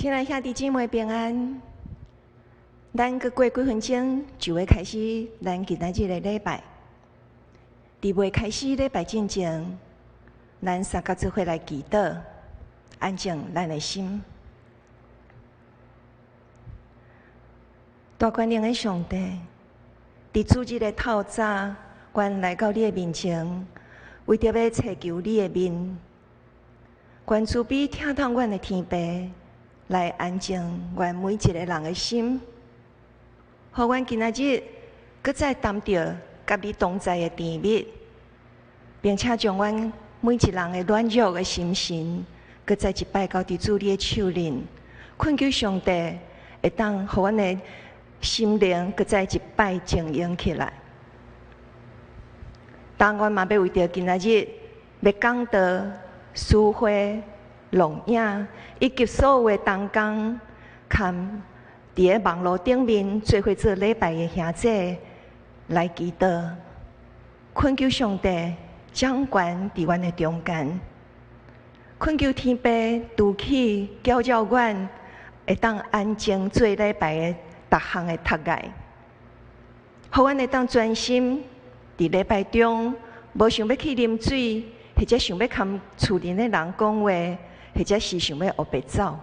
親愛兄弟姊妹平安，咱閣過幾分鐘就會開始咱今仔日的禮拜。佇未開始禮拜進前，咱三角做伙來祈禱，安靜咱的心。大權能的上帝，佇主日的透早，阮來到你的面前，為著欲尋求你的面，願慈悲疼痛阮的天父來安靜阮每一个人的心，予阮今仔日閣再擔著佮你同在的甜蜜，並且將阮每一人的軟弱的心神，閣再一擺交佇主你的手裡，懇求上帝會當予阮的心靈閣再一擺靜用起來。當阮嘛欲為著今仔日欲講道、司會、錄影以及所有的同工，含佇咧網路頂面做伙做禮拜的兄弟來祈禱，懇求上帝掌權佇阮的中間，懇求天父拄起教導阮，會當安靜做禮拜的逐項的讀愛，予阮會當專心佇禮拜中，無想欲去啉水，或者想欲含厝內的人講話，或者是想欲烏白走。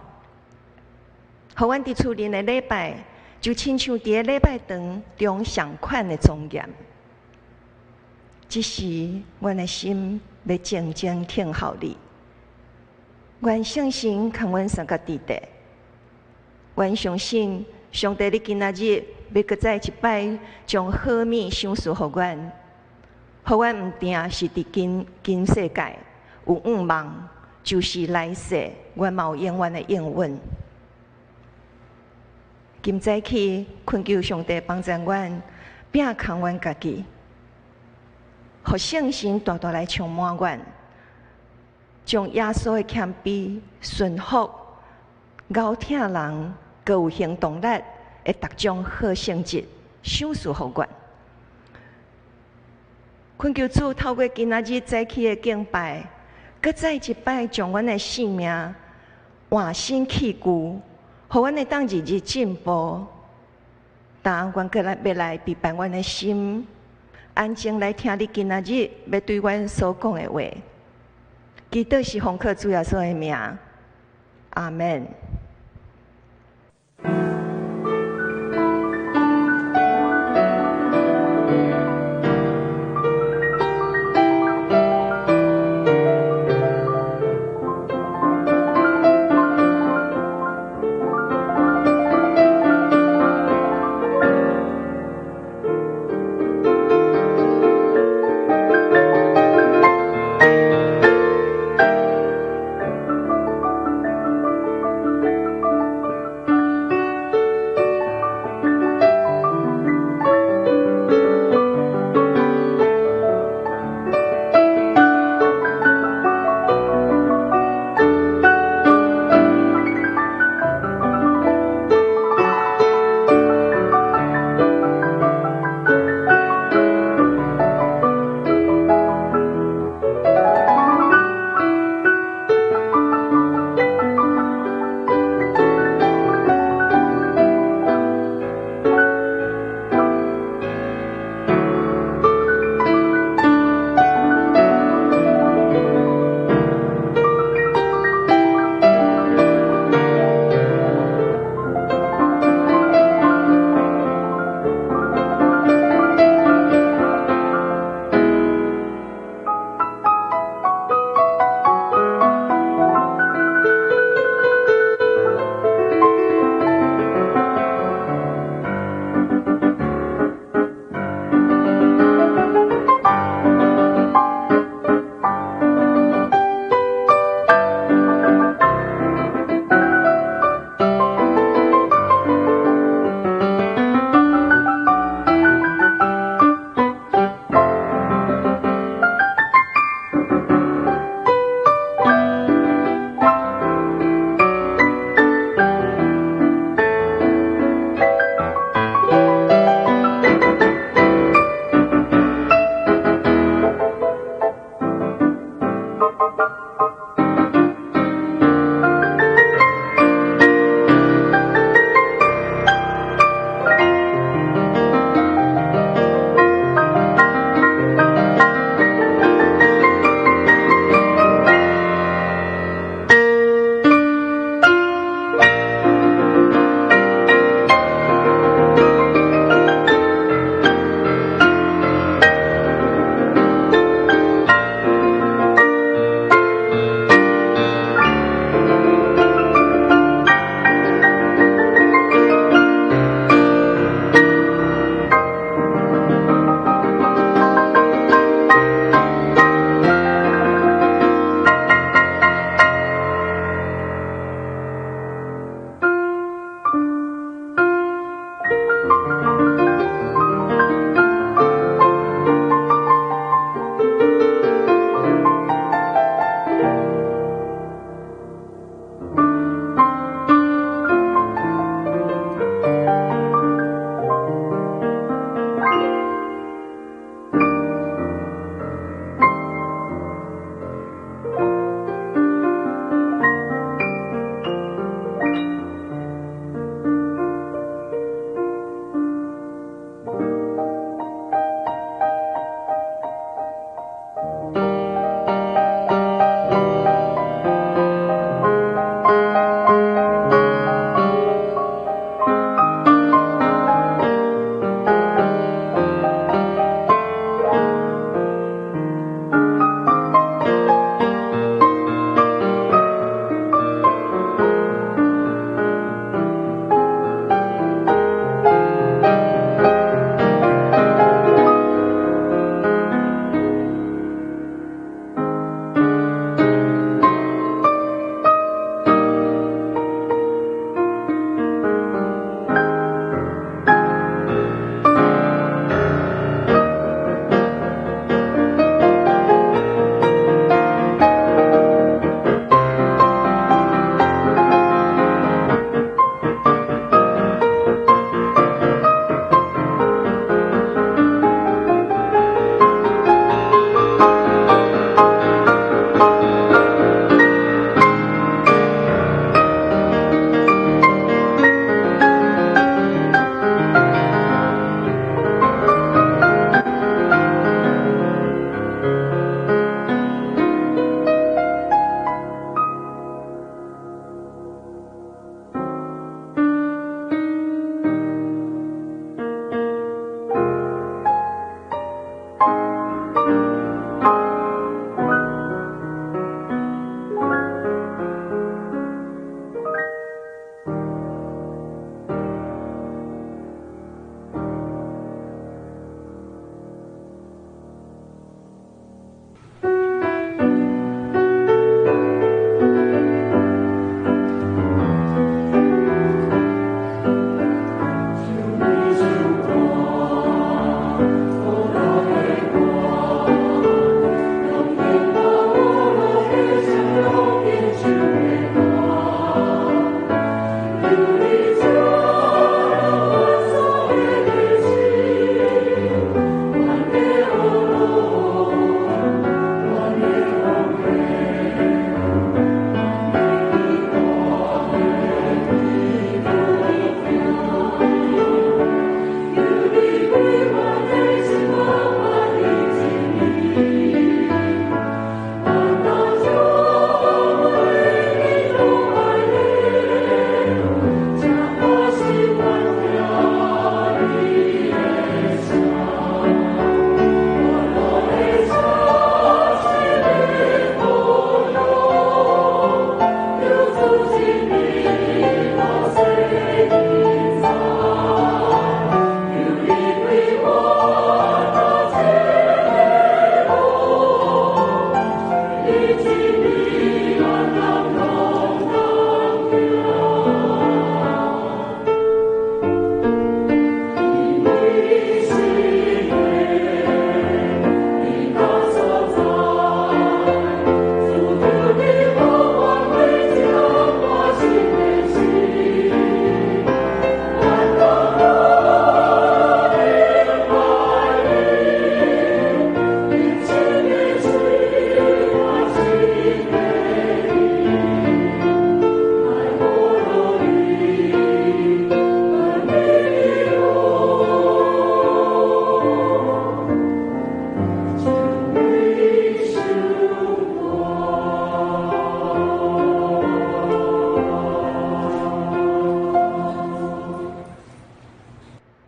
予阮佇厝內的禮拜，就親像佇咧禮拜堂中仝款的莊嚴。這時，阮的心欲靜靜聽候你。願聖神共阮相佮佇咧。阮相信上帝，你今仔日欲閣再一擺將好物賞賜予阮，予阮毋定是佇今世界有向望，就是來世，阮嘛有永遠的應允。今早起，懇求上帝幫助阮，摒空阮家己，予聖神大大來充滿阮，將耶穌的謙卑、順服、𠢕疼人，閣有行動力的逐種好性質，賞賜予阮。懇求主透過今仔日早起的敬拜，閣再一擺將阮的性命換新器具，予阮會當日日進步。當阮閣來欲來備辦阮的心，安靜來聽你今仔日欲對阮所講的話。祈禱是奉靠主耶穌的名，阿們。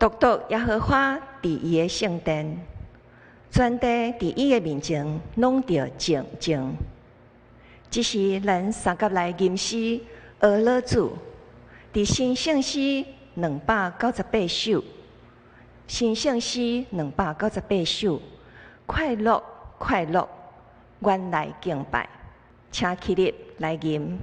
獨獨耶和華佇伊的聖殿，全地佇伊的面前攏著靜靜。這是咱相佮來吟詩呵咾主，佇新聖詩298首，新聖詩兩百九十八首，快樂快樂，阮來敬拜，請起立來吟。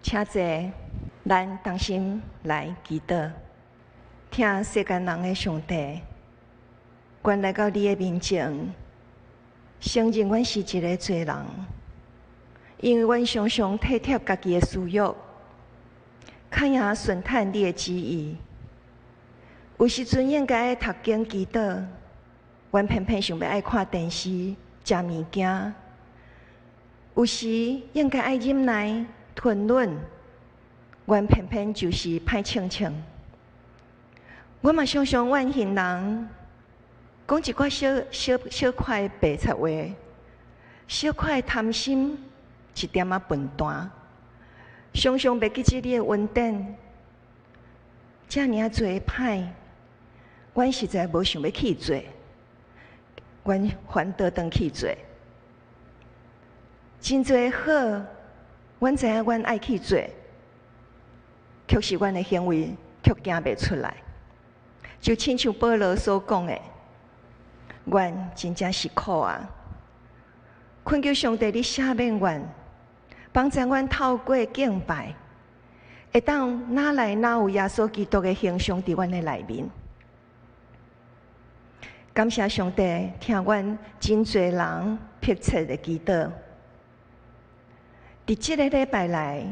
請坐，咱同心來祈禱，疼世間人的上帝，阮來到你的面前，承認阮是一个罪人，因為阮常常體貼家己的私欲，較贏順趁你的旨意。有時陣應該讀經祈禱，阮偏偏想欲愛看電視、食物件。有時應該愛忍耐、吞忍，阮偏偏就是歹性情。阮嘛常常怨恨人，講一寡小小小塊白賊話，小塊貪心，一點仔笨蛋，常常袂記得你的恩典，遮爾仔濟歹，阮實在無想欲去做，阮反倒轉去做。真濟好，阮知影阮愛去做，卻是阮的行為卻行袂出來。就親像保羅所講的，阮真正是苦啊！懇求上帝，你赦免阮，幫助阮透過敬拜，會當哪來哪有耶穌基督的形象佇阮的內面。感謝上帝，聽阮真濟人迫切的祈禱。佇這个禮拜內，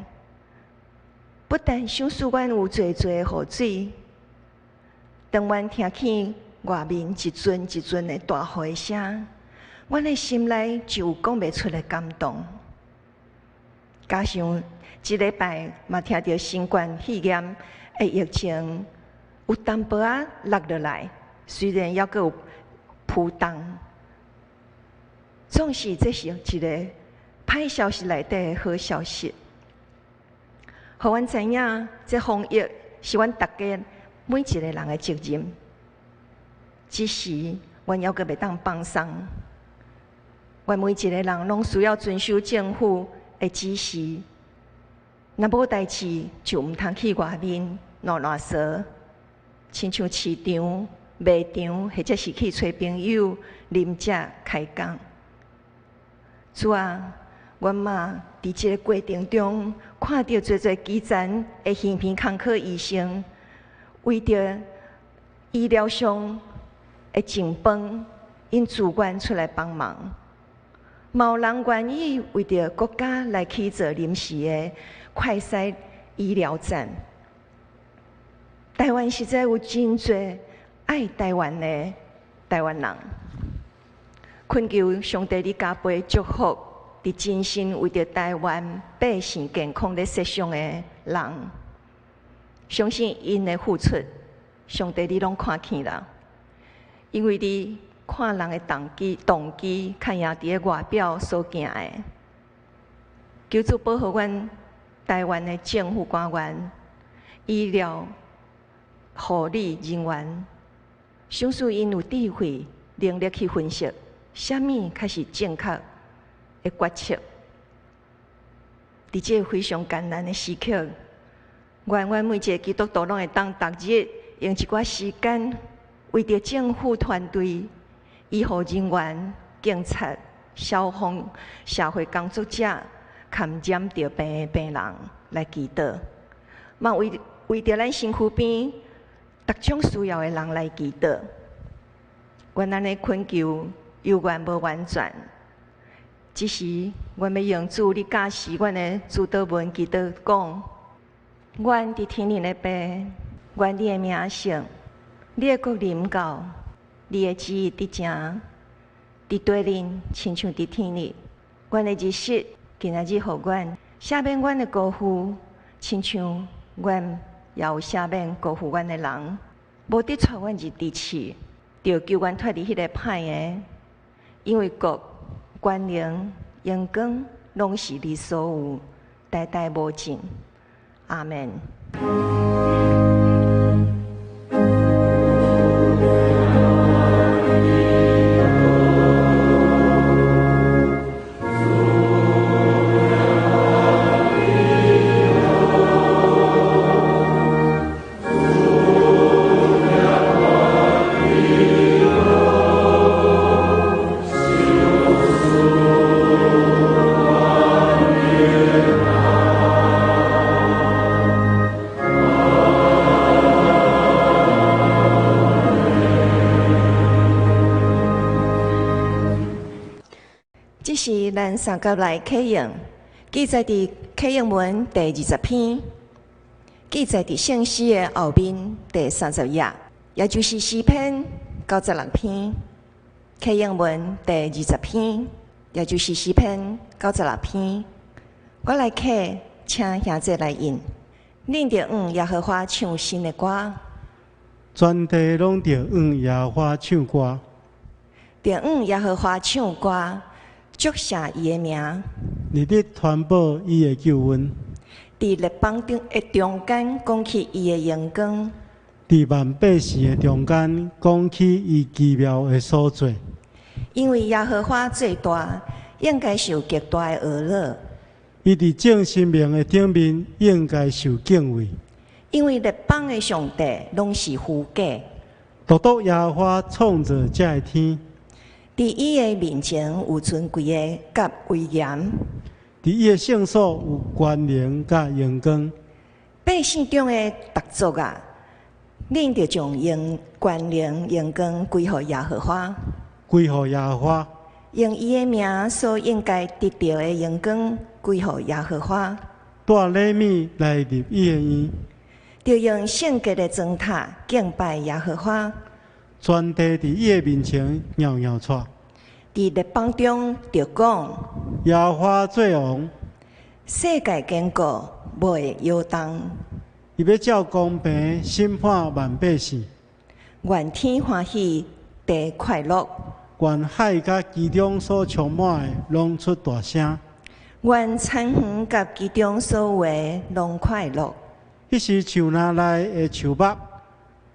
不但賞賜阮有濟濟的雨水，當阮聽見外面一陣一陣的大雨的聲，阮的心內就有講袂出的感動。加上這禮拜嘛聽著新冠肺炎的疫情有淡薄仔落落來，雖然猶閣有浮動，總是這是一個歹消息內底的好消息。予阮知影，這防疫是阮逐家每一個人的責任。只是阮猶閣袂當放鬆，阮每一個人攏需要遵守政府的指示。若無代誌，就毋通去外面囉囉嗦，親像市場、賣場，或者是去揣朋友啉食開講。主啊，阮嘛佇這个過程中，看著濟濟基層的耳鼻喉科醫生，為著醫療上的緊繃，𪜶自願出來幫忙。嘛有人願意為著國家來去做臨時的快篩醫療站。台灣實在有真濟愛台灣的台灣人，懇求上帝你加倍祝福，佇真心為著台灣百姓健康咧設想的人，相信𪜶的付出，上帝你攏看見啦。因為你看人的動機，較贏佇咧外表所行的。求主保護阮台灣的政府官員、醫療、護理人員，賞賜𪜶有智慧、能力去分析，啥物較是正確的決策。佇這个非常艱難的時刻，願阮每一个基督徒攏會當逐日用一寡時間，為著政府團隊、醫護人員、警察、消防、社會工作者，含染著病的病人來祈禱，嘛為著咱身軀邊逐種需要的人來祈禱。阮按呢懇求，猶原無完全，只是阮欲用主你教示阮的主禱文祈禱講：阮佇天頂的父，願你的名聖，你的國臨到，你的旨意得成，佇地面親像佇天裡。阮的日食今仔日予阮，赦免阮的過犯，親像阮也有赦免辜負阮的人。無得帶阮入佇試，著救阮脫離彼个歹的。因為國、權能、榮光，攏是你所有，代代無盡。阿們。這是咱三甲來啟用，記載佇啟用文第20篇，記載佇聖詩的後面第30頁，也就是詩篇96篇。啟用文第20篇，也就是詩篇96篇。我來啟，請兄弟來印。恁著向耶和華唱新的歌，全地攏著向耶和華唱歌，著向耶和華唱歌。祝謝伊的名，日日傳報伊的救恩，佇列邦中的中間講起伊的榮光，佇萬百姓的中間講起伊奇妙的所作。因為耶和華做大，應該受極大的呵咾。伊佇眾神明的頂面應該受敬畏。因為列邦的上帝攏是虛假。獨獨耶和華創造這个天。佇伊的面前有尊貴的佮威嚴，佇伊的聖所有權能佮榮光。百姓中的逐族啊，恁著將榮權能榮光歸予耶和華，歸予耶和華。用伊的名所應該得著的榮光歸予耶和華。帶禮物來入伊的院，著用聖潔的磚塔敬拜耶和華。全地佇伊的面前搖搖掣。佇列邦中著講，耶和華做王，世界堅固，無會搖動。伊欲照公平審判萬百姓。願天歡喜，地快樂。願海佮其中所充滿的攏出大聲。願田園佮其中所有的攏快樂。彼時樹林內的樹木，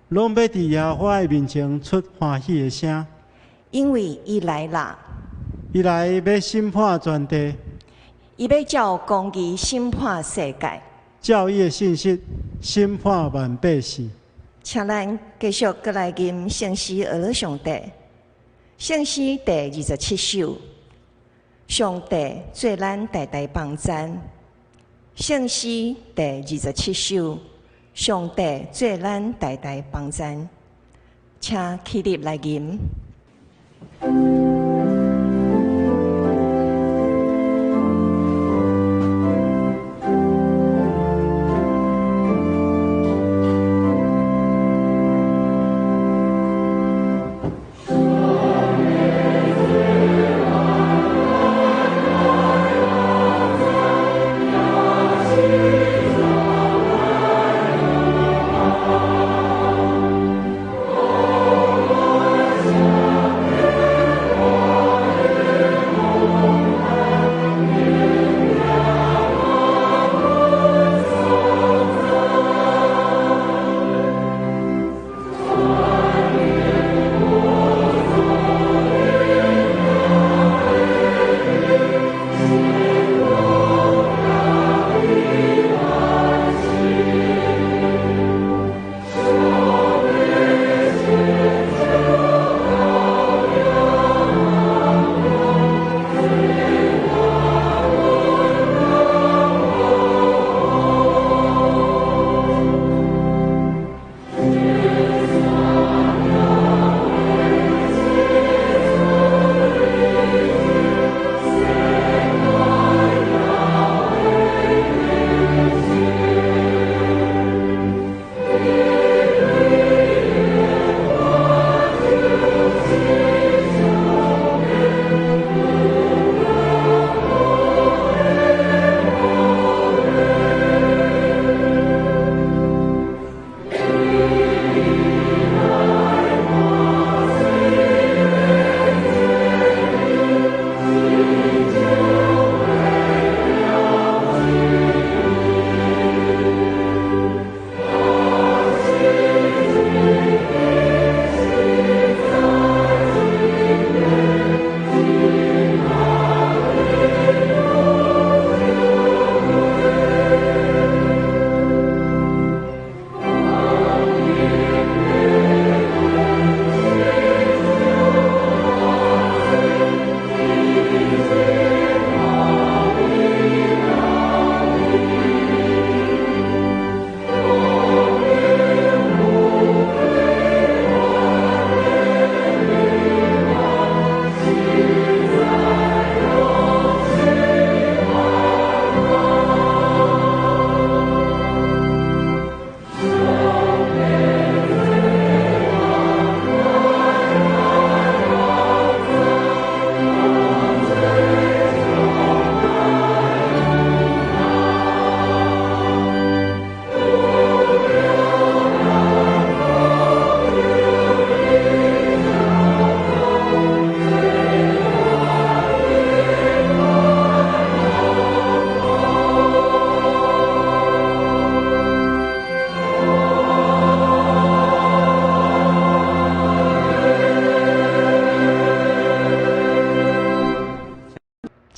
攏欲佇耶和華的面前出歡喜的聲。因為伊來啦，伊來欲審判全地，伊欲照公義審判世界，照伊的信實審判萬百姓。請咱繼續閣來吟聖詩學樂上帝，聖詩第27首，上帝做咱大大幫贊。聖詩第27首，上帝做咱大大幫贊，請起立來吟。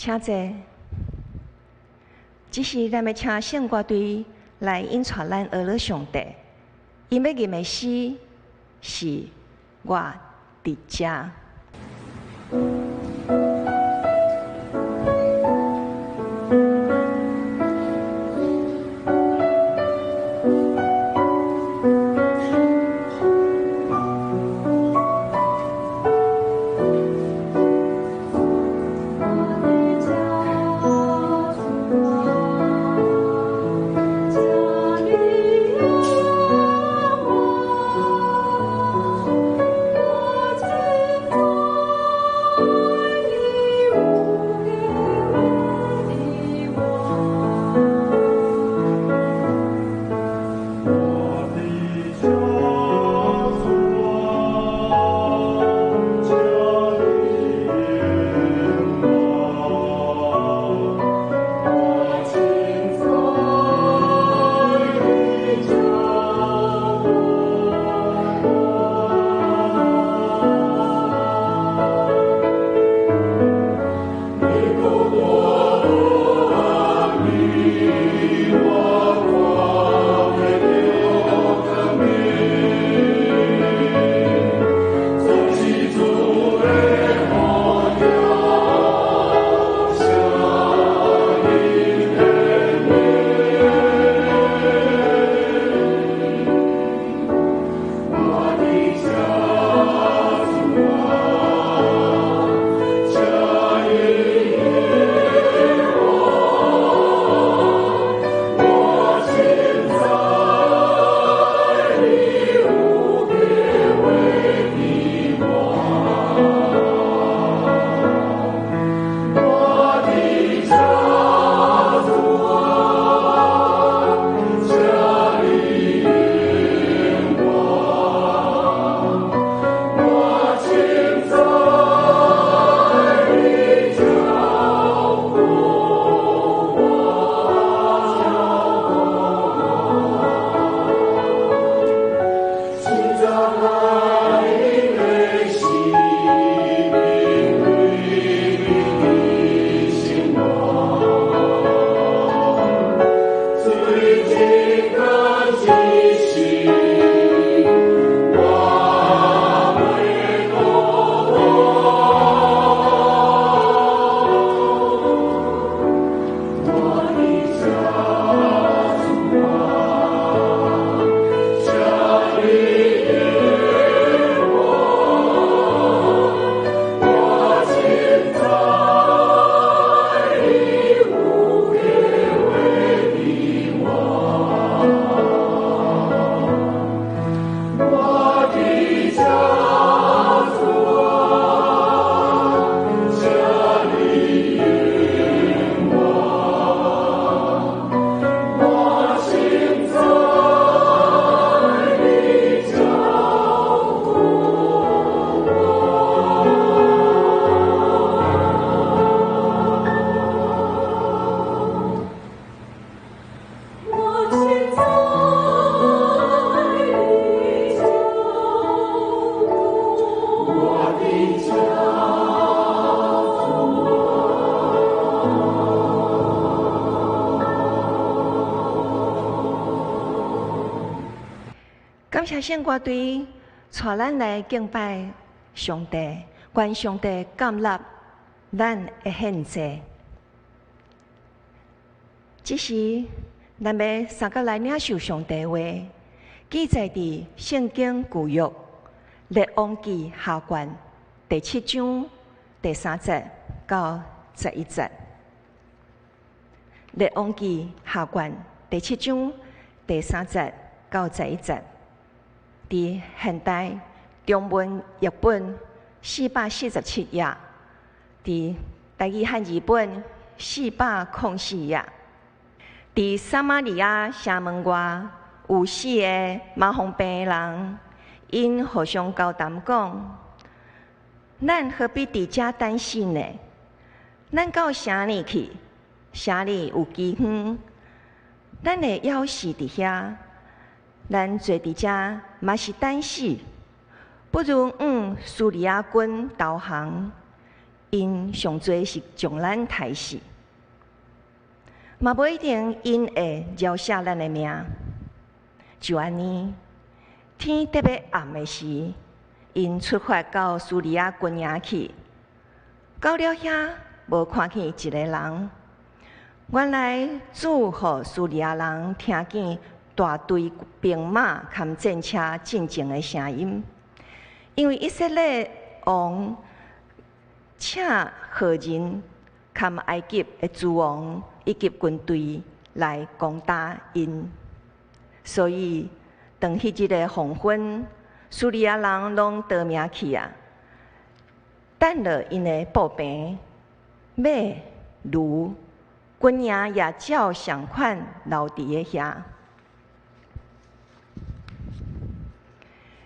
請坐。這時咱欲請聖歌隊來引帶咱學樂上帝。𪜶欲吟的詩是我佇遮。謝聖歌隊帶咱來敬拜上帝，願上帝甘納咱的獻祭。這時，咱欲相佮來領受上帝話，記載佇聖經舊約列王紀下卷第七章第三節到11節。列王紀下卷第七章第三節到11節，佇現代中文譯本447頁，佇台語漢字本404頁。佇撒瑪利亞城門外有四个麻風病的人，𪜶互相交談講：咱何必佇遮等死呢？咱到城裡去，城裡有饑荒，咱會枵死佇遐。咱坐佇遮嘛是等死，不如向敘利亞軍投降，𪜶上濟是將咱刣死，嘛無一定𪜶會饒赦咱的命。就按呢，天特欲暗的時，𪜶出發到敘利亞軍營去，到了遐無看見一个人。原來主予敘利亞人聽見大隊兵馬佮戰車進前的聲音，因為以色列王請赫人佮埃及的諸王以及軍隊來攻打𪜶，所以當彼日的黃昏，敘利亞人攏逃命去啊，擲落𪜶的步兵、馬、驢，軍營也照相款留佇咧遐。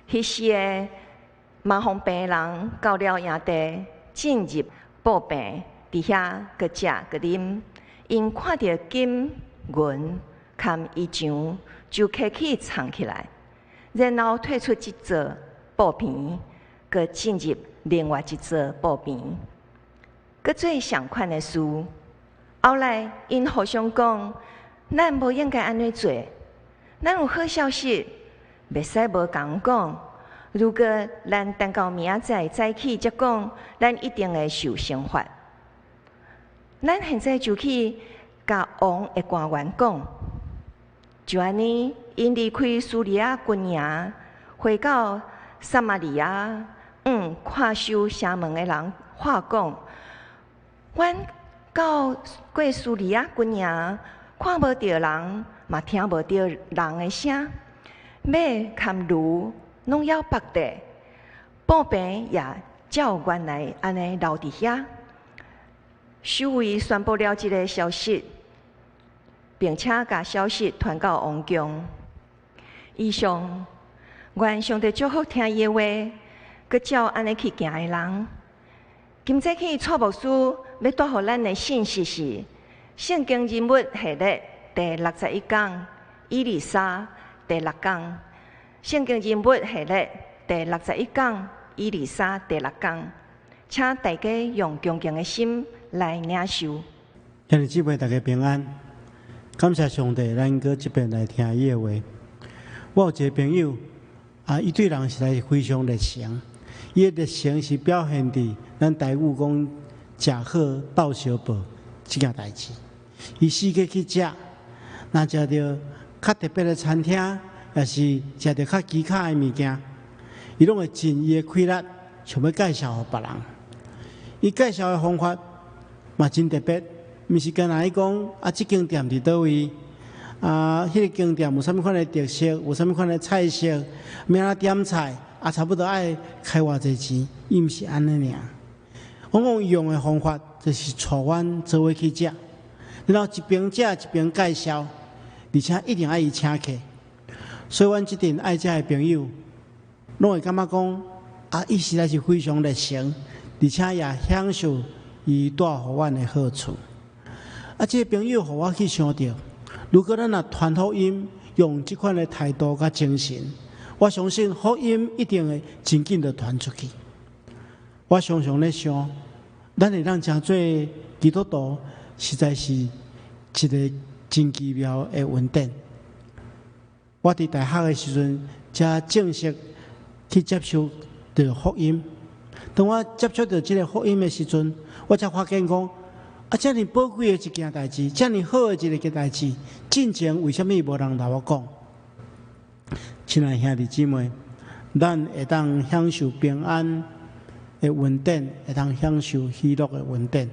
彼四个麻風病人到了營地，進入布棚，佇遐閣食閣啉。𪜶看著金銀佮衣裳，就提去藏起來，然後退出這座布棚，閣進入另外一座布棚，閣做相款的事。後來𪜶互相講：咱無應該按呢做，咱有好消息，袂使無共人講。如果咱等到明仔載早起才講，咱一定會受懲罰。咱現在就去共王的官員講，就按呢，𪜶離開敘利亞軍營，回到撒瑪利亞，向看守城門的人話講：阮到過敘利亞軍營，看無著人，嘛聽無著人的聲，馬佮驢攏猶縛著，布棚也照原來按呢留佇遐。守衛宣布了這个消息，並且共消息傳到王宮。以上，願上帝祝福聽伊的話，閣照按呢去行的人。今早起蔡牧師欲帶予咱的信息是《聖經人物系列》第61講，以利沙第六講。聖經人物系列第六十一講，以利沙第六講，請大家用恭敬的心來領受。兄弟姊妹，大家平安，感謝上帝，咱閣這遍來聽伊的話。我有一个朋友，啊，伊對人實在是非常熱誠。伊的熱誠是表現佇咱台語講食好鬥相報這件代誌。伊四界去食，若食著較特別的餐廳，抑是食著較奇巧的物件，伊攏會盡伊的氣力，想欲介紹予別人。伊介紹的方法嘛真特別，毋是干焦伊講啊，這間店佇佗位，啊，彼个間店有啥物款的特色，有啥物款的菜色，欲按怎點菜，啊，差不多愛開偌濟錢，伊毋是按呢爾。往往伊用的方法就是帶阮做伙去食，然後一邊食一邊介紹，而且一定愛伊請客。所以，阮這陣愛食的朋友，攏會感覺講，啊，伊實在是非常熱誠，而且也享受伊帶予阮的好處。啊，這个朋友予我去想著，如果咱若傳福音，用這款的態度佮精神，我相信福音一定會真緊就傳出去。我常常咧想，咱會當成做基督徒，實在是一个真奇妙的恩典。我佇大學的時陣，才正式去接受著福音。當我接觸著這个福音的時陣，我才發現講，啊，遮爾寶貴的一件代誌，遮爾好的一个代誌，進前為啥物無人來我講？親愛兄弟姊妹，咱會當享受平安的恩典，會當享受喜樂的恩典。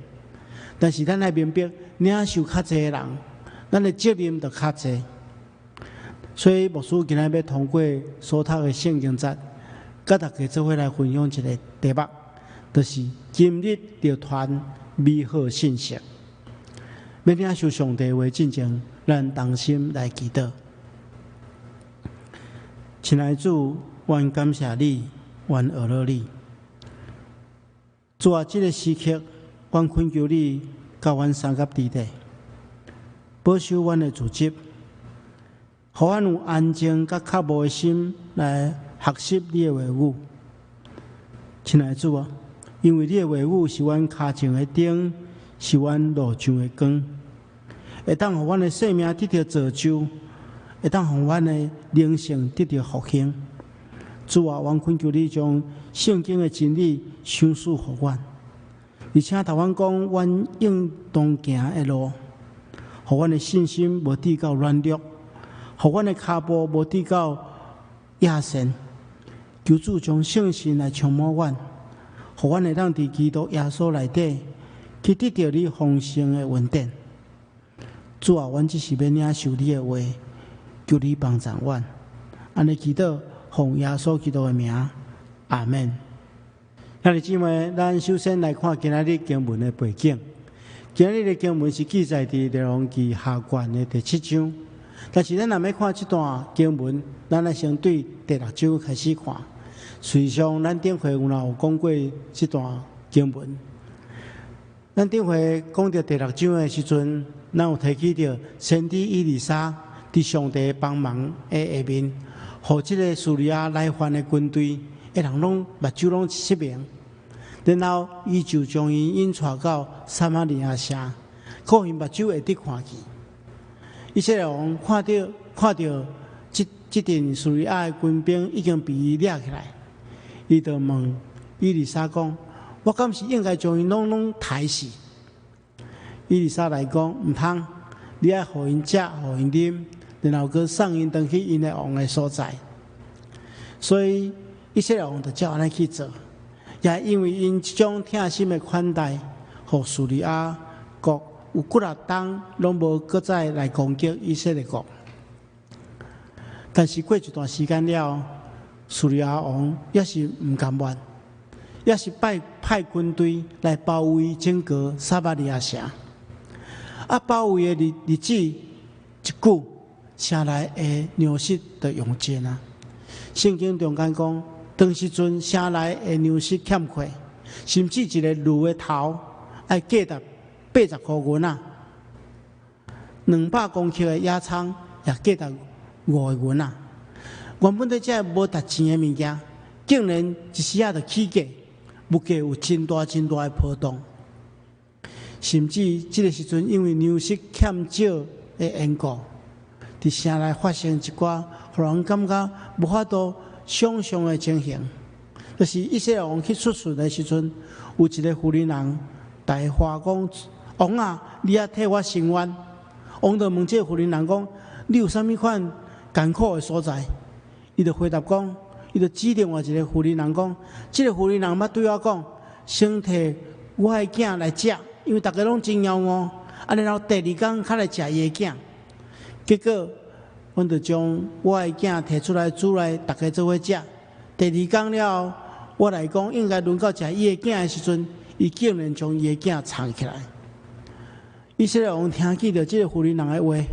但是咱愛明白，領受較濟的人，咱的責任就較濟。所以牧師今仔欲通過所讀的聖經節，佮大家做伙來分享一个題目，就是今日著傳美好信息。欲領受上帝話進前，咱同心來祈禱。親愛主，阮感謝你，阮阿樂你。主啊，這个時刻，阮懇求你，佮阮相佮佇咧，保守阮的組織，予阮有安靜佮渴慕的心來學習你的話語。親愛主啊，因為你的話語是阮跤前的燈，是阮路上的光，會當予阮的生命得著造就，會當予阮的靈性得著復興。主啊，阮懇求你將聖經的真理賞賜予阮，而且共阮講，阮應當行的路，予阮的信心無至到軟弱，予阮的跤步無至到野神。求主將聖神來充滿阮，予阮會當佇基督耶穌內底去得著你豐盛的恩典。主啊，阮只是欲領受你的話，求你幫助阮。按呢祈禱，奉耶穌基督的名，阿門。兄弟姊妹，咱首先來看今仔日經文的背景。今仔日的經文是記載佇列王紀下卷的第七章。但是咱若欲看這段經文，咱愛先對第六章開始看。事實上，咱頂回有講過這段經文。咱頂回講著第六章的時陣，咱有提起著先知以利沙佇上帝幫忙的下面，予這个敘利亞來犯的軍隊，的人攏目睭攏失明。然後，伊就將𪜶引帶到撒瑪利亞城，靠𪜶目睭會得看見。以色列王看著這陣敘利亞的軍兵已經被伊掠起來，伊就問以利沙講：我敢是應該將𪜶攏刣死？以利沙來講：毋通，你愛予𪜶食，予𪜶啉，然後閣送𪜶轉去𪜶的王的所在。所以以色列王就照按呢去做，也因為𪜶這種疼心的款待，予敘利亞國有幾若冬攏無閣再來攻擊以色列國。但是過一段時間了，敘利亞王猶是毋甘願，猶是派軍隊來包圍整個撒瑪利亞城。啊，包圍的日子一久，城內的糧食就用盡啊。聖經中間講，當時陣城內的糧食欠缺，甚至一个驢的頭愛價值80箍銀仔，200公克的野蔥也價值5個銀仔。原本佇遮無值錢的物件，竟然一時仔就起價，物價有真大真大的波動。甚至這个時陣，因為糧食欠少的緣故，佇城內發生一寡，予人感覺無法度想象的情形。就是以色列王去出巡的時陣，有一个婦人人大喊講：王啊，你愛替我伸冤！王就問這个婦人人講：你有啥物款艱苦的所在？伊就回答講，伊就指另外一个婦人人講：這个婦人人捌對我講，先提我的囝來食，因為逐家攏真枵餓，啊，然後第二工較來食伊的囝。結果，阮就將我的囝提出來煮來，逐家做伙食。第二工了後，我來講應該輪到食伊的囝的時陣，伊竟然將伊的囝藏起來。以色列王聽見著這个婦人人的話，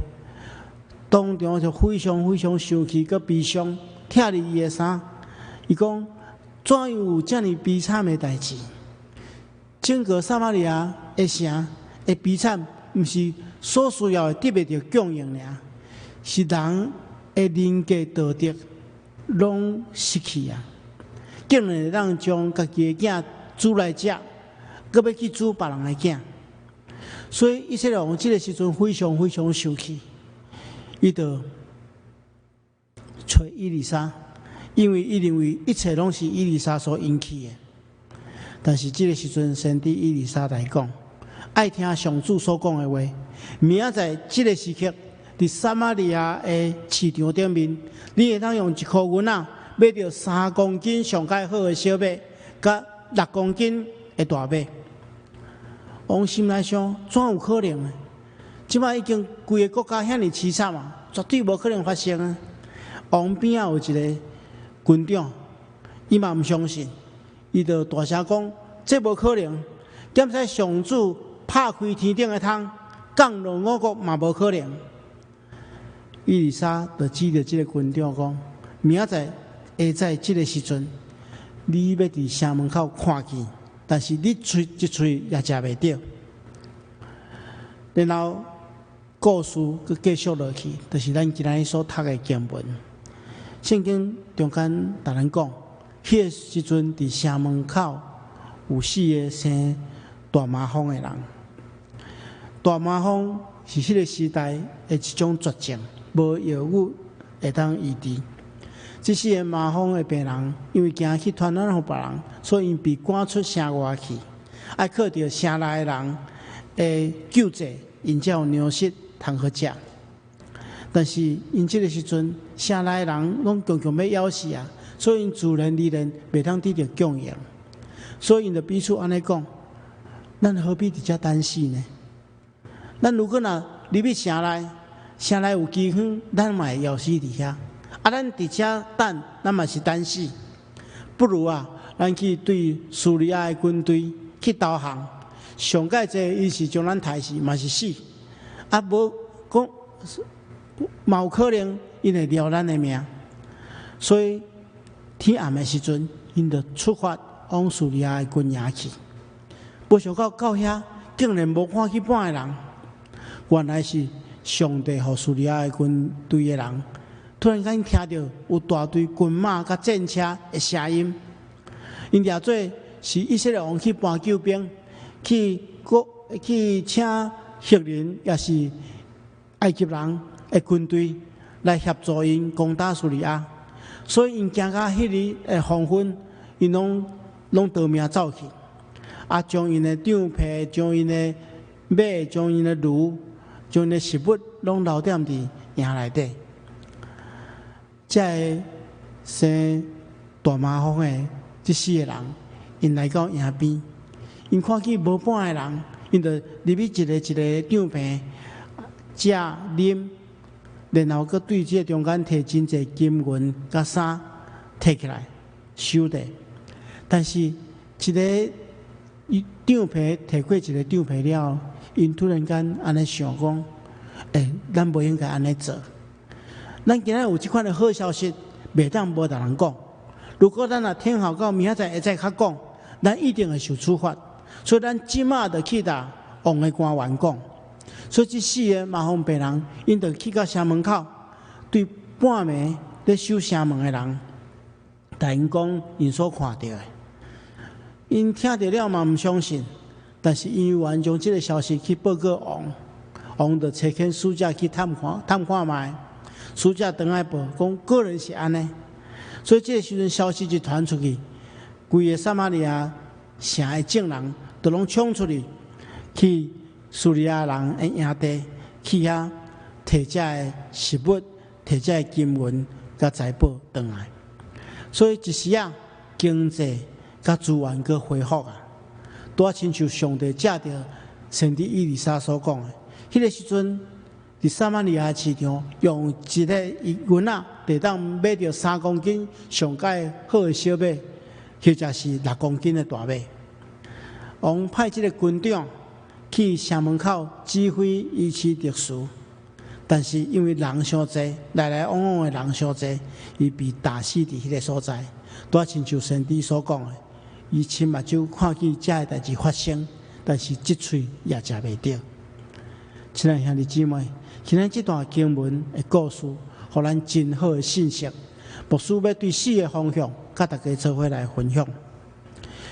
當場就非常非常生氣，閣悲傷，拆離伊的衫。伊講：怎樣有遮爾悲慘的代誌？整個撒瑪利亞的城的悲慘，毋是所需要的得袂著供應爾，是人的人格道德攏失去啊！竟然會當將家己的囝煮來食，閣欲去煮別人的囝。所以以色列王這个時陣非常非常生氣，伊就揣以利沙，因為伊認為一切攏是以利沙所引起的。但是這个時陣，先知以利沙來講，愛聽上主所講的話。明仔載這个時刻，佇撒瑪利亞的市場頂面，你會當用1箍銀仔買著3公斤上蓋好的小麥，佮6公斤的大麥。王心內想，怎有可能呢？這擺已經規个國家遐爾淒慘啊，絕對無可能發生啊！王邊仔有一个軍長，伊嘛毋相信，伊就大聲講：這無可能！敢使上主拍開天頂的窗，降落五穀嘛無可能。以利沙就指著這个軍長講：明仔載下載這个時陣，你欲佇城門口看見，但是你喙一喙也食袂著。然後故事閣繼續落去，就是咱今仔日所讀的經文。聖經中間共咱講，彼个時陣佇城門口有四个生大麻風的人。大麻風是彼个時代的一種絕症，無藥物會當醫治。這四個麻風的病人，因為驚去傳染予別人，所以𪜶被趕出城外去，愛靠著城內的人的救濟，𪜶才有糧食通好食。但是𪜶這个時陣，城內的人攏強強欲枵死啊，所以𪜶自然而然袂當得著供應。所以𪜶就彼此按呢講：咱何必佇遮等死呢？咱如果若入去城內，城內有饑荒，咱嘛會枵死佇遐。啊，咱佇遮等，咱嘛是等死。不如啊，咱去對敘利亞的軍隊去投降。上蓋濟，伊是將咱刣死，嘛是死。啊，無講嘛有可能，𪜶會饒咱的命。所以天暗的時陣，𪜶就出發往敘利亞的軍營去。無想到到遐，竟然無看見半个人。原來是上帝予敘利亞的軍隊的人，突然間聽著有大隊軍馬佮戰車的聲音，𪜶掠做是以色列王去搬救兵，去國去請赫人，抑是埃及人的軍隊來協助𪜶攻打敘利亞，所以𪜶驚到彼日的黃昏，𪜶攏攏逃命走去，啊，將𪜶的帳篷、將𪜶的馬、將𪜶的驢、將𪜶的食物，攏留踮佇營內底。這个生大麻風的這四个人，𪜶來到營邊，𪜶看見無半个人，𪜶就入去一个一个帳篷食啉，然後閣對這个中間提真濟金銀佮衫提起來收著。但是一个帳篷提過一个帳篷了，𪜶突然間按呢想講：欸，咱無應該按呢做。咱今仔有這款的好消息，袂當無逐人講。如果咱若聽候到明仔載會使較講，咱一定會受處罰。所以咱這馬就去共王的官員講。所以這四个麻風病人，𪜶就去到城門口，對半暝咧守城門的人，共𪜶講𪜶所看著的。𪜶聽著了嘛毋相信，但是𪜶猶原將這个消息去報告王，王就差遣使者去探看探看覓。使者轉來報講，果然是按呢。所以這个時陣消息一傳出去，規个撒瑪利亞城的眾人都攏衝出去，去敘利亞人的營地，去遐提這个食物、提這个金銀佮財寶轉來。所以一時仔經濟佮資源閣恢復啊，拄仔親像上帝藉著先知以利沙所講的，彼个時陣，佇撒瑪利亞市場，用一个銀仔，會當買著3公斤上蓋好的小麥，或者是6公斤的大麥。王派這个軍長去城門口指揮維持秩序，但是因為人傷濟，來來往往的人傷濟，伊被打死佇彼个所在。拄仔親像先知所講的，伊親目睭看見這个代誌發生，但是一喙也食袂著。親愛兄弟姊妹，今仔這段經文的故事，予咱真好的信息。牧師欲對四个方向，佮大家做伙來分享。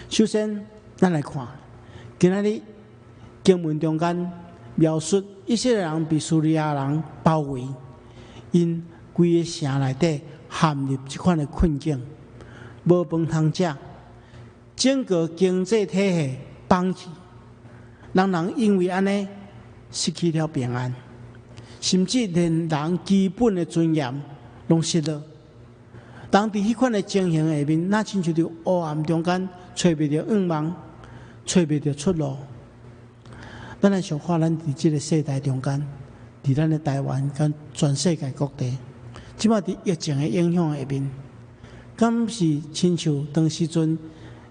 首先，咱來看今仔日經文中間描述以色列人被敘利亞人包圍，𪜶規个城內底陷入這款的困境，無飯通食，整個經濟體系崩去，人人因為按呢失去了平安，甚至連人基本的尊嚴攏失落。人佇彼款的情形下面，若親像佇黑暗中間揣袂著向望，揣袂著出路。咱來想看，咱佇這个世代中間，佇咱的台灣佮全世界各地，這擺佇疫情的影響下面，敢是親像當時陣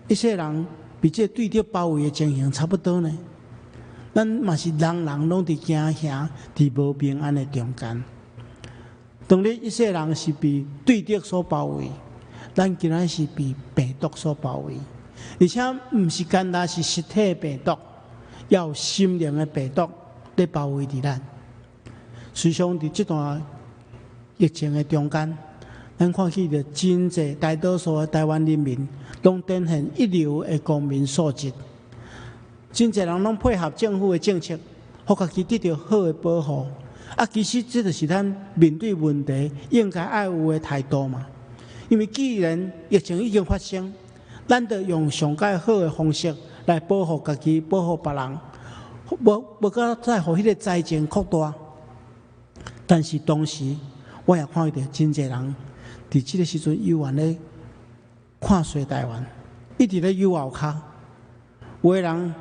一些人被這個對敵包圍的情形差不多呢？咱嘛是人人攏佇驚嚇，佇無平安的中間。當日一些人是被對敵所包圍，咱今仔是被病毒所包圍，而且毋是干焦是實體的病毒，也有心靈的病毒咧包圍佇咱。事實上，佇這段疫情的中間，咱看見著真濟大多數的台灣人民，攏展現一流的公民素質。真濟人攏配合政府的政策，予家己得著好的保護。啊，其實這就是咱面對問題應該愛有的態度嘛。因為既然疫情已經發生，咱就用上蓋好的方式來保護家己、保護別人，無無閣再予彼个災情擴大。但是同時，我也看著真濟人佇這个時陣猶原咧看衰台灣，一直咧搝後跤。有的人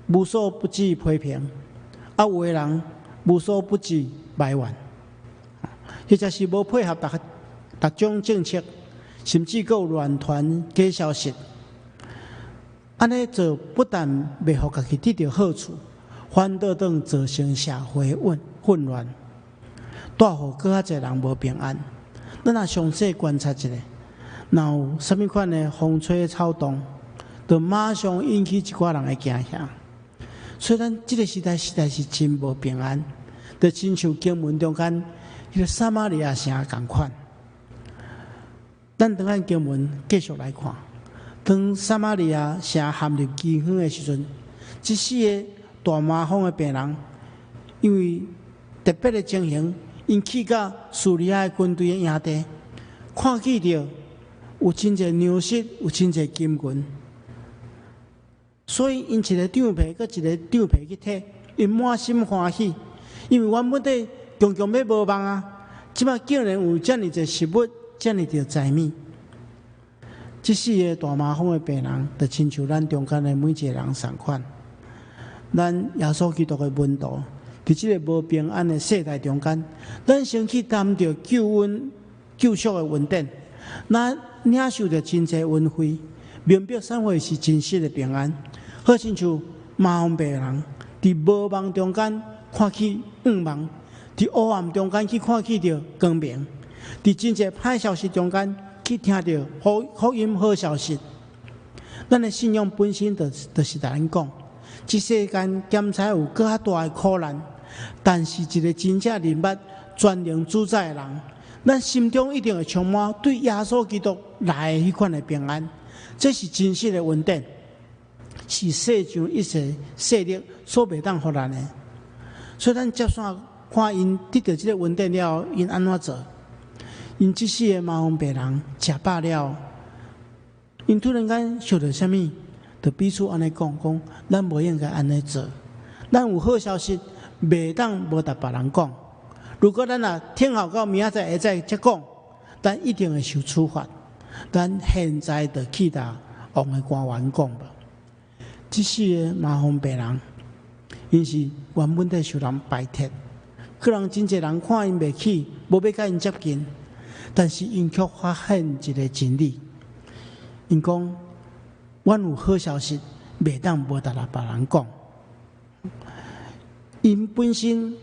無所不至批評，啊，有的人無所不至埋怨，或者是無配合逐逐種政策，甚至閣有亂傳假消息。按呢做不但袂予家己得著好處，反倒轉造成社會混亂，帶予閣較濟人無平安。咱若詳細觀察一下，若有啥物款的風吹草動，就馬上引起一寡人的驚嚇。所以咱這个時代實在是真無平安，就親像經文中間彼个撒瑪利亞城仝款。咱轉按經文繼續來看，當撒瑪利亞城陷入饑荒的時陣，這四个大麻風的病人，因為特別的情形，𪜶去到敘利亞的軍隊的營地，看見著有真濟糧食，有真濟金銀。所以，𪜶一个帳篷，閣一个帳篷去提，𪜶滿心歡喜，因為原本底強強欲無望啊，這擺竟然有遮爾濟食物，遮爾濟財物。這四个大麻風的病人，就親像咱中間的每一个人仝款。咱耶穌基督的門徒，佇這个無平安的世代中間，咱先去擔著救恩、救贖的恩典，咱領受著真濟恩惠，明白啥物是真實的平安。好親像麻風病人，佇無望中間看起向望，佇黑暗中間去看見著光明，佇真濟歹消息中間去聽著福音好消息。咱的信仰本身就是共咱講，這世間檢採有閣較大的苦難，但是一个真正認捌全能主宰的人，咱心中一定會充滿對耶穌基督來的彼款的平安，這是真實的恩典，是世上一切勢力所袂當予咱的。所以咱接續看𪜶得著這个恩典了後，𪜶按怎做？𪜶這四个麻風病人食飽了，𪜶突然間想著啥物，就彼此按呢講講，咱無應該按呢做。咱有好消息，袂當無共別人講。如果咱若聽候到明仔載下載才講，咱一定會受處罰。咱現在就去共王的官員講吧。這四个麻風病人，𪜶是原本底受人排斥，可能真濟人看𪜶袂起，無欲共𪜶接近，但是𪜶卻發現一个真理。𪜶講：阮有好消息，袂當無共別人講。𪜶本身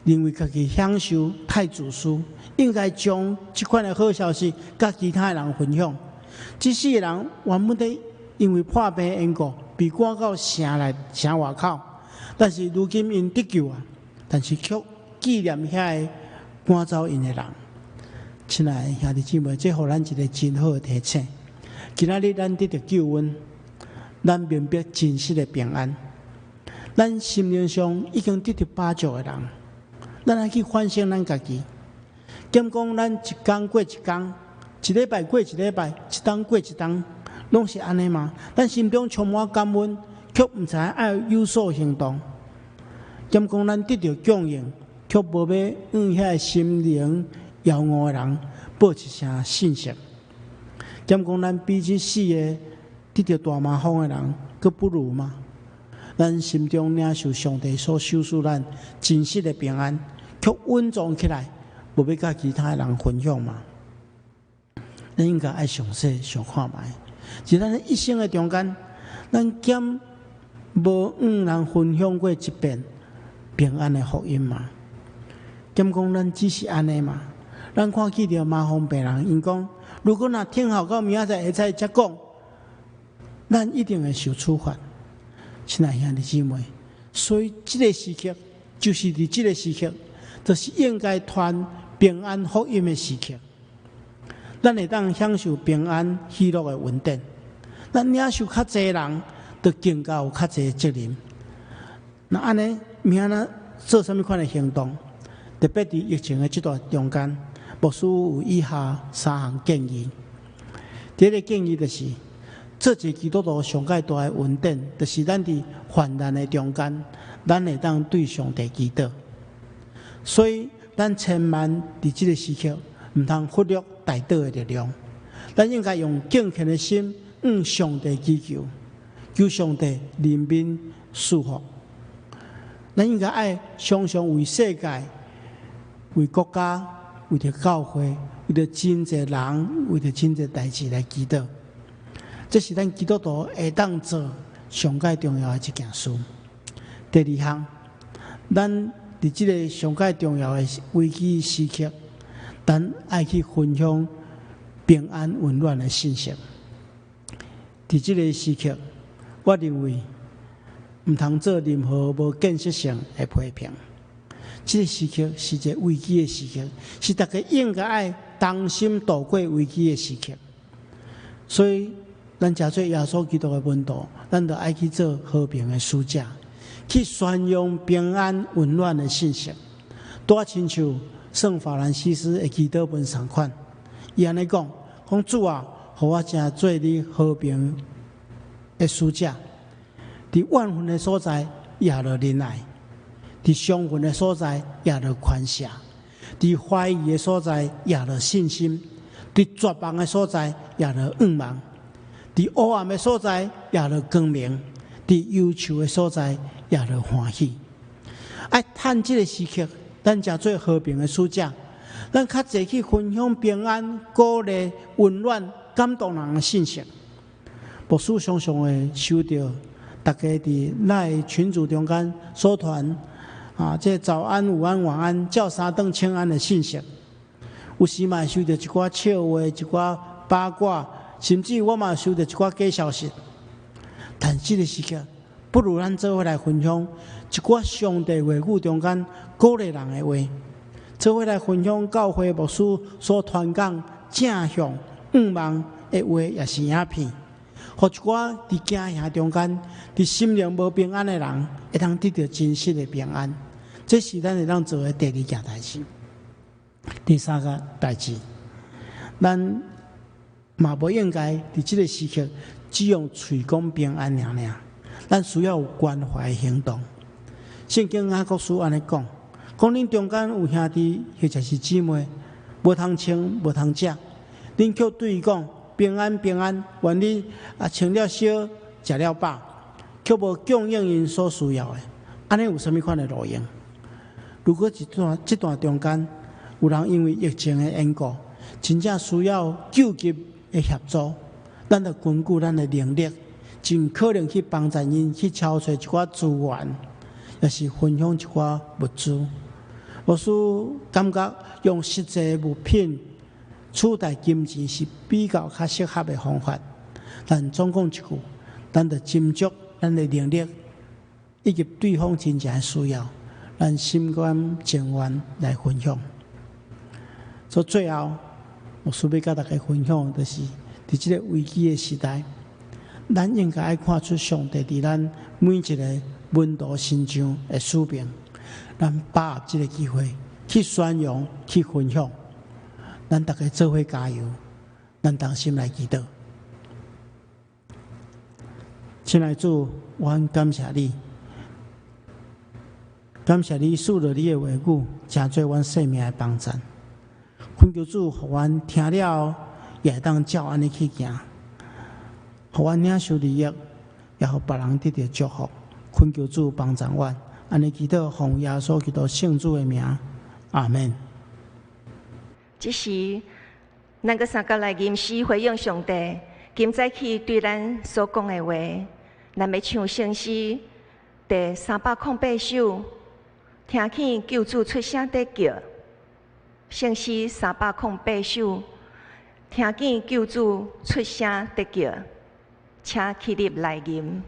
認為家己享受太自私，應該將這款的好消息佮其他的人分享。這四个人原本底因為破病的緣故，被趕到城內城外口，但是如今𪜶得救啊，但是卻紀念遐个趕走𪜶的人。親愛的兄弟姊妹，這予咱一个真好的提醒。今仔日咱得著救恩，咱明白真實的平安。咱心靈上已經得著飽足的人，咱愛去反省咱家己。敢講咱一工過一工，一禮拜過一禮拜，一冬過一冬，攏是按呢嗎？咱心中充滿感恩，卻毋知愛有所行動。敢講咱得著供應，卻無欲向遐个心靈枵餓的人報一聲信息。敢講咱比這四个得著大麻風的人閣不如嗎？咱心中領受上帝所賞賜咱真實的平安，卻隱藏起來，無欲佮其他人分享嗎？咱應該愛詳細想看覓，佇咱一生的中間，咱敢無向人分享過一遍平安的福音嗎？敢講咱只是按呢嗎？咱看見著麻風病人，𪜶講：如果若等候到明仔載會使才講，咱一定會受處罰。親愛兄弟姊妹，所以這个時刻就是佇這个時刻，就是應該傳平安福音的時刻。咱會當享受平安喜樂的恩典。咱領受較濟人，就更加有較濟責任。那按呢，明仔做啥物款的行動？特別佇疫情的這段中間，牧師有以下三項建議。第一个建議就是，做一个基督徒上蓋大的恩典，就是咱佇患難的中間，咱會當對上帝祈禱。所以，咱千萬佇這个時刻，毋通忽略代禱的力量。咱應該用敬虔的心，向上帝祈求，求上帝憐憫賜福。咱應該愛常常為世界、為國家、為著教會、為著真濟人、為著真濟代誌來祈禱。這是咱基督徒會當做上蓋重要的一件事。第二項，咱佇這个上蓋重要的危機時刻，咱愛去分享平安溫暖的信息。佇這个時刻，我認為毋通做任何無建設性的批評。這个時刻是一个危機的時刻，是大家應該愛同心度過危機的時刻。所以，咱誠做耶穌基督的門徒，咱就愛去做和平的使者，去宣揚平安溫暖的信息。拄仔親像聖法蘭西斯的祈禱文仝款，伊按呢講：講主啊，予我成做你和平的使者，佇怨恨的所在，掖落仁愛；佇傷痕的所在，掖落寬赦；佇懷疑的所在，掖落信心；佇絕望的所在，掖落盼望；佇黑暗的所在，掖落光明；佇憂愁的所在，掖落歡喜。愛趁這个時刻，咱誠做和平的使者，咱較濟去分享平安、鼓勵、溫暖、感動人的信息。牧師常常會收著大家佇咱群組中間所傳啊，這早安、午安、晚安，照三頓請安的信息。有時嘛會收著一寡笑話、一寡八卦，甚至我嘛收著一寡假消息。但這个時刻，不如咱做伙來分享一寡上帝話語中間鼓勵人的話，做伙來分享教會牧師所傳講正向、盼望的話，抑是影片，予一寡佇驚嚇中間、佇心靈無平安的人，會當得著真實的平安。這是咱會當做的第二件代誌。第三個代誌，咱嘛無應該佇這个時刻只用喙講平安爾爾，咱需要有關懷行動。聖經雅各書按呢講，講恁中間有兄弟或者是姊妹，無通穿無通食，恁卻對伊講平安平安，願你啊穿了少，食了飽，卻無供應𪜶所需要的，按呢有啥物款的路用？如果這段中間有人因為疫情的緣故，真正需要救急的協助，咱就根據咱的能力，盡可能去幫助𪜶去籌措一寡資源，抑是分享一寡物資。牧師感覺用實際物品取代金錢是比較較適合的方法。但總講一句，咱著斟酌咱的能力，以及對方真正的需要，咱心甘情願來分享。所以最後，牧師欲佮大家分享，就是佇這个危機的時代，咱應該愛看出上帝佇咱每一个門徒身上的使命，咱把握這个機會去宣揚、去分享。咱逐家做伙加油，咱同心來祈禱。親愛主，阮感謝你，感謝你賜予你的話語，成做阮生命的幫贊。懇求主，予阮聽了後，也會當照按呢去行，予阮領受利益，也予別人得著祝福。懇求主幫助阮，按呢祈禱，奉耶穌基督聖子的名，阿們。這時，咱閣相共來吟詩回應上帝，今早起對咱所講的話，咱欲唱聖詩第308首，聽見救主出聲佇叫。聖詩308首，聽見救主出聲佇叫，請起立來吟。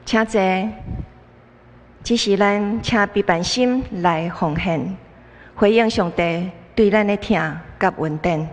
請坐，這時咱請悲憫心來奉獻，回應上帝對咱的疼佮恩典。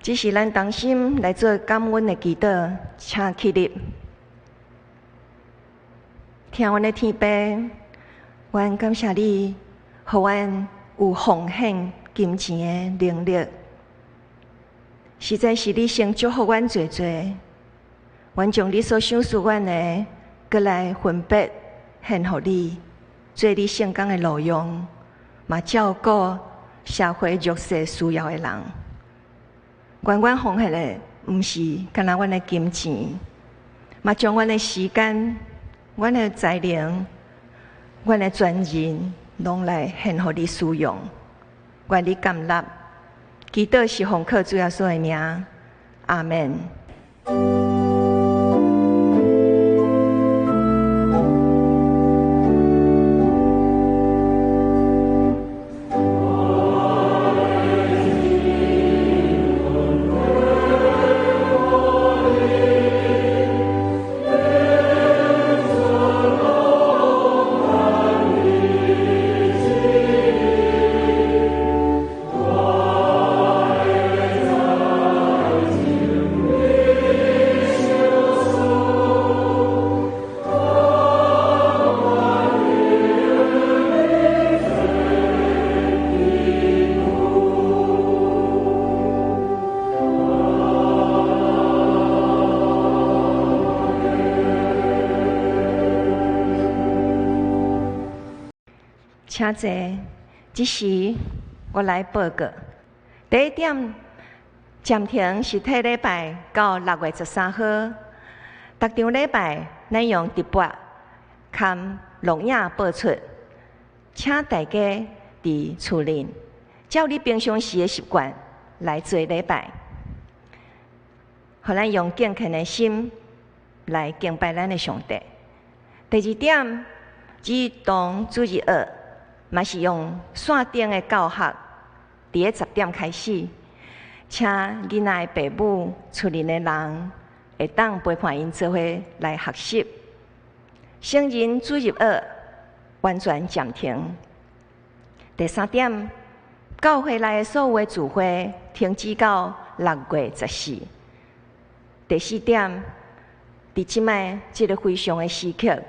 這時咱同心來做感恩的祈禱，請起立。聽阮的天父，阮感謝你，予阮有奉獻金錢的能力。實在是你先祝福阮濟濟，阮將你所賞賜阮的，閣來分別獻予你，做你聖工的路用，嘛照顧社會弱勢需要的人。願阮奉獻的，毋是干焦阮的金錢，嘛將阮的時間、阮的才能、阮的專人，攏來獻予你使用。願你感納，祈禱是奉靠主耶穌的名，阿門。請坐，這時我來報告。第一點，暫停是替禮拜到6月13號。逐場禮拜，咱用直播含錄影播出，請大家佇厝裡照你平常時的習慣來做禮拜，予咱用敬虔的心來敬拜咱的上帝。第二點，兒童主日學嘛是用線頂的教學，佇咧10點開始，請囡仔的爸母、厝裡的人會當陪伴𪜶做伙來學習。成人主日學完全暫停。第三點，教會內的所有的聚會停止到6月14。第四點，佇這擺這个非常的時刻，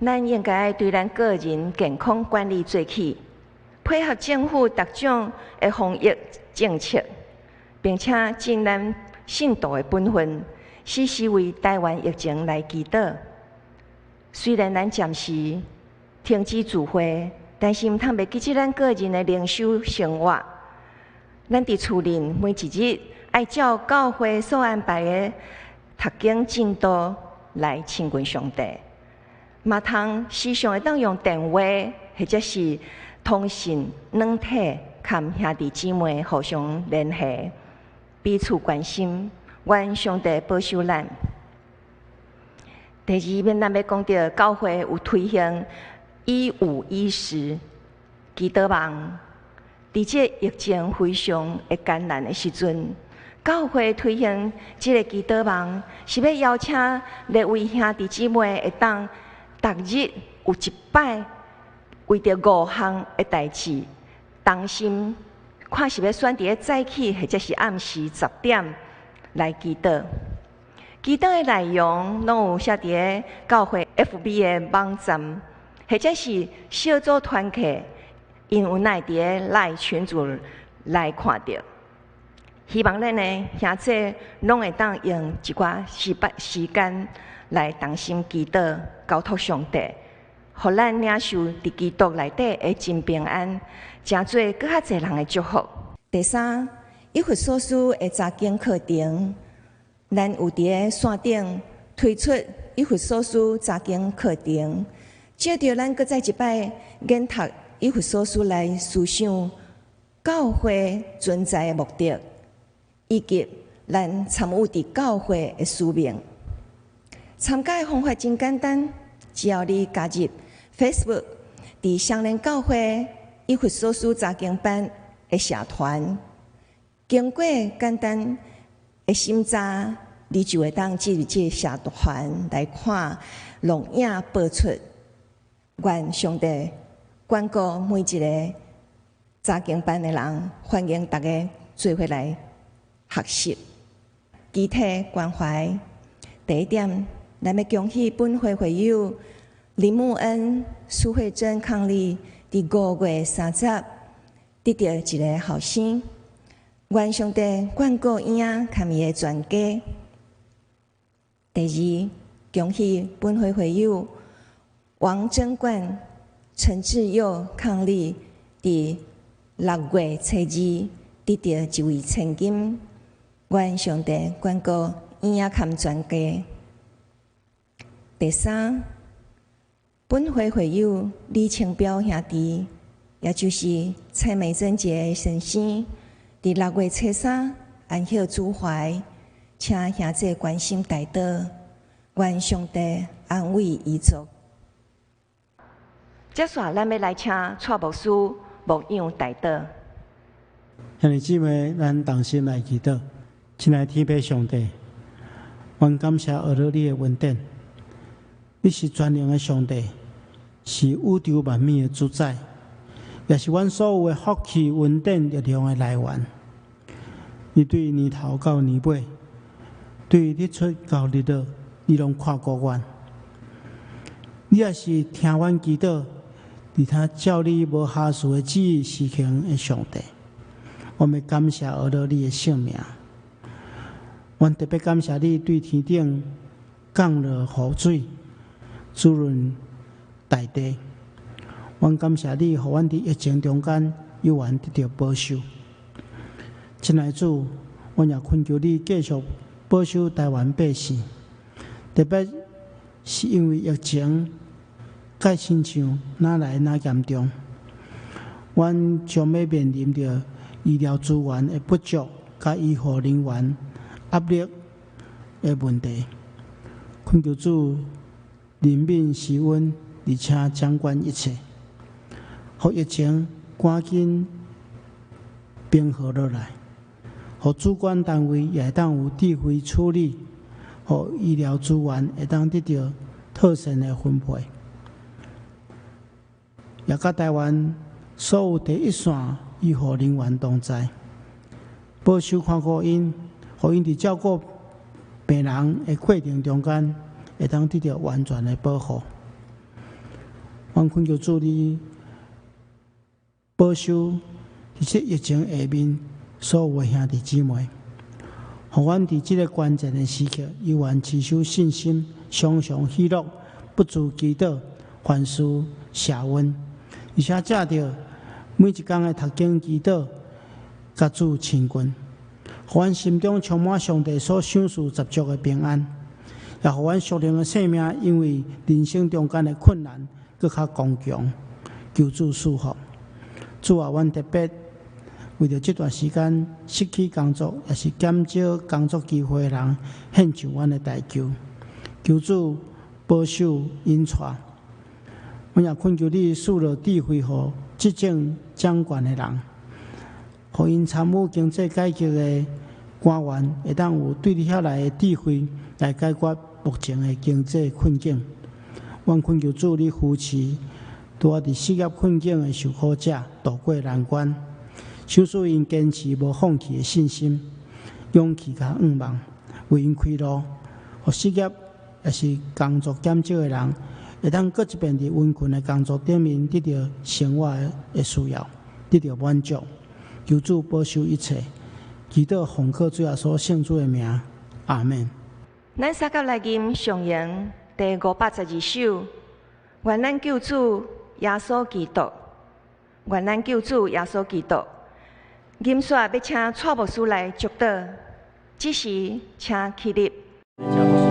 咱應該對咱個人健康管理做起，配合政府逐種的防疫政策，並且盡咱信徒的本分，時時為台灣疫情來祈禱。雖然咱暫時停止聚會，但是毋通袂記得咱個人的靈修生活。咱佇厝裡每一日愛照教會所安排的讀經進度來親近上帝。嘛通時常會當用電話或者是通訊軟體，佮兄弟姊妹互相聯繫，彼此關心。願上帝保守咱。第二面，咱欲講著教會有推行一五一十祈禱網。佇這疫情非常的艱難的時陣，教會推行這个祈禱網，是欲邀請列位兄弟姊妹會當逐日有一擺為著五項的代誌，同心看是欲選佇咧早起或者是暗時10點來祈禱。祈禱的內容攏有寫佇咧教會 FB 的網站，或者是小組團契，𪜶有會佇咧 LINE 群組來看著。希望咱的兄弟攏會當用一寡時間來同心祈禱，交託上帝，予咱領受佇基督內底的真平安，成做閣較濟人的祝福。第三，以弗所書的查經課程，咱有佇咧線頂推出以弗所書查經課程，藉著咱閣再一擺研讀以弗所書來思想教會存在的目的，以及咱參與佇教會的使命。參加的方法真簡單，只要你加入 Facebook 佇雙連教會以弗所書查經班的社團，經過簡單的審查，你就會當進入這個社團來看錄影播出。願上帝關顧每一个查經班的人，歡迎大家做伙來學習、肢體關懷。第一點，咱欲恭喜本會會友林慕恩、蘇慧珍伉儷，佇5月30得著一个後生，願上帝眷顧𪜶仔佮伊的全家。第二，恭喜本會會友王貞冠、陳志佑伉儷，佇6月初2得著一位千金，願上帝眷顧𪜶仔佮全家。第三，本會會友李清彪兄弟，也就是蔡美珍姐的先生，佇6月初3安息主懷，請兄弟關心代禱，願上帝安慰遺族。接紲，咱欲來請蔡牧師牧養代禱。兄弟姊妹，咱同心來祈禱，親愛天父上帝，阮感謝阿羅你的恩典，你是全能的上帝，是宇宙萬物的主宰，也是阮所有的福氣、恩典、力量的來源。你對年頭到年尾，對日出到日落，你攏看顧阮。你也是聽阮祈禱，而且照你無瑕疵的旨意施行的上帝。我們感謝阿羅你的聖名。阮特別感謝你對天頂降落雨水，滋潤大地。阮感謝你，予阮佇疫情中間猶原得著保守。親愛主，阮也懇求你繼續保守台灣百姓，特別是因為疫情，蓋親像若來若嚴重，阮將欲面臨著醫療資源的不足，佮醫護人員壓力的問題。懇求主憐憫施恩，而且掌管一切，予疫情趕緊平和落來，予主管單位也會當有智慧處理，予醫療資源會當得著妥善的分配，也佮台灣所有第一線醫護人員同在，保守看顧𪜶，予𪜶佇照顧病人的過程中間，會當得著完全的保護。阮懇求主你保守佇這疫情下面所有的兄弟姊妹，予阮佇這个關鍵的時刻，猶原持守信心，常常喜樂，不住祈禱，凡事謝恩，而且藉著每一工的讀經祈禱，佮主親近，予阮心中充滿上帝所賞賜十足的平安，也予阮屬靈的生命因為人生中間的困難，閣較剛強。求主賜福。主啊，阮特別為著這段時間失去工作，抑是減少工作機會的人，獻上阮的代求。求主保守引帶。阮也懇求你賜落智慧予執政掌權的人，予𪜶參與經濟改革的官員，會當有對你遐來的智慧來解決目前的經濟困境。阮懇求主你扶持拄仔佇失業困境的受苦者渡過難關，賞賜𪜶堅持無放棄的信心、勇氣佮願望，為𪜶開路，予失業抑是工作減少的人，會當閣一遍佇穩困的工作頂面得著生活的需要，得著滿足。求主保守一切，祈禱奉靠主耶穌聖主的名，阿們。咱三甲來吟上詠第512首，願咱救主耶穌基督，願咱救主耶穌基督。吟煞欲請蔡牧師來祝禱，這時請起立。 Amen.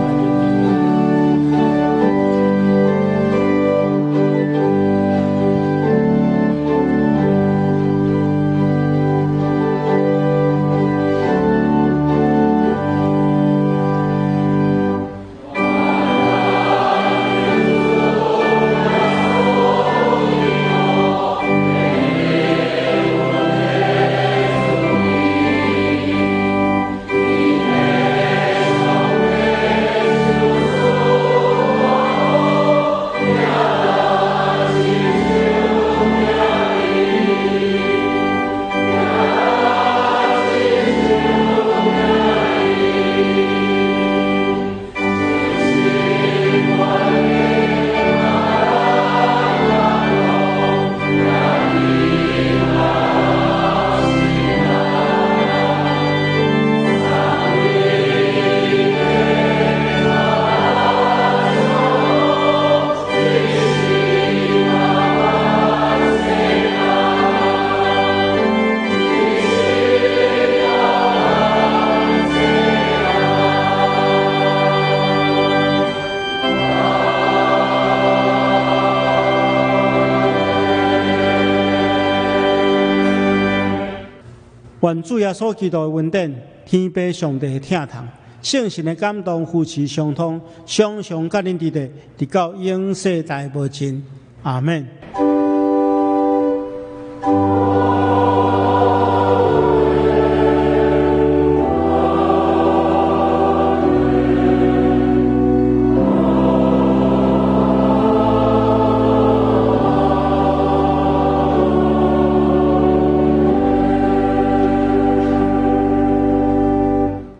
願主耶穌基督的恩典，天父上帝的疼痛，聖神的感動扶持相通，常常佮恁佇咧，直到永世代無盡。阿們。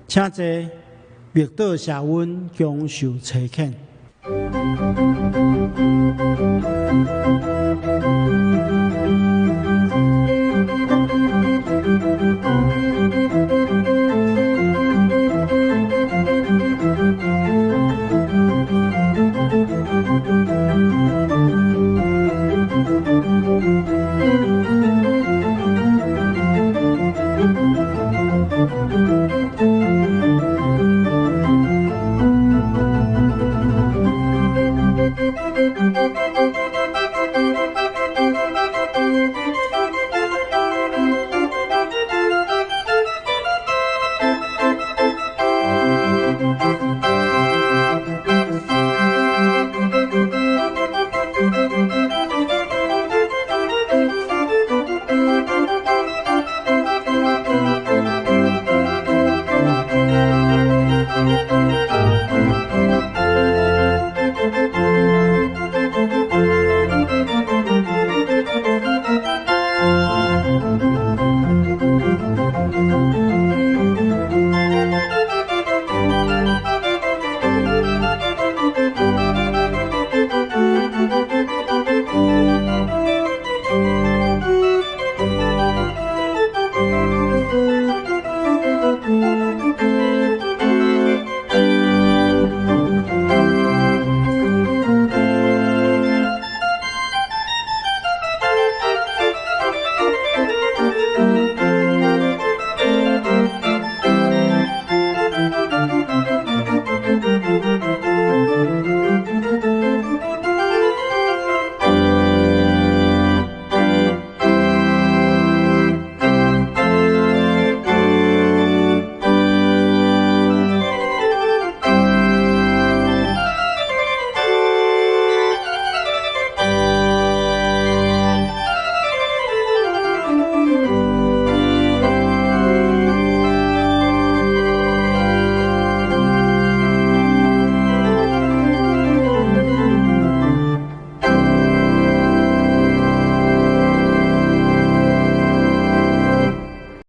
請坐，默禱謝恩，恭受差遣。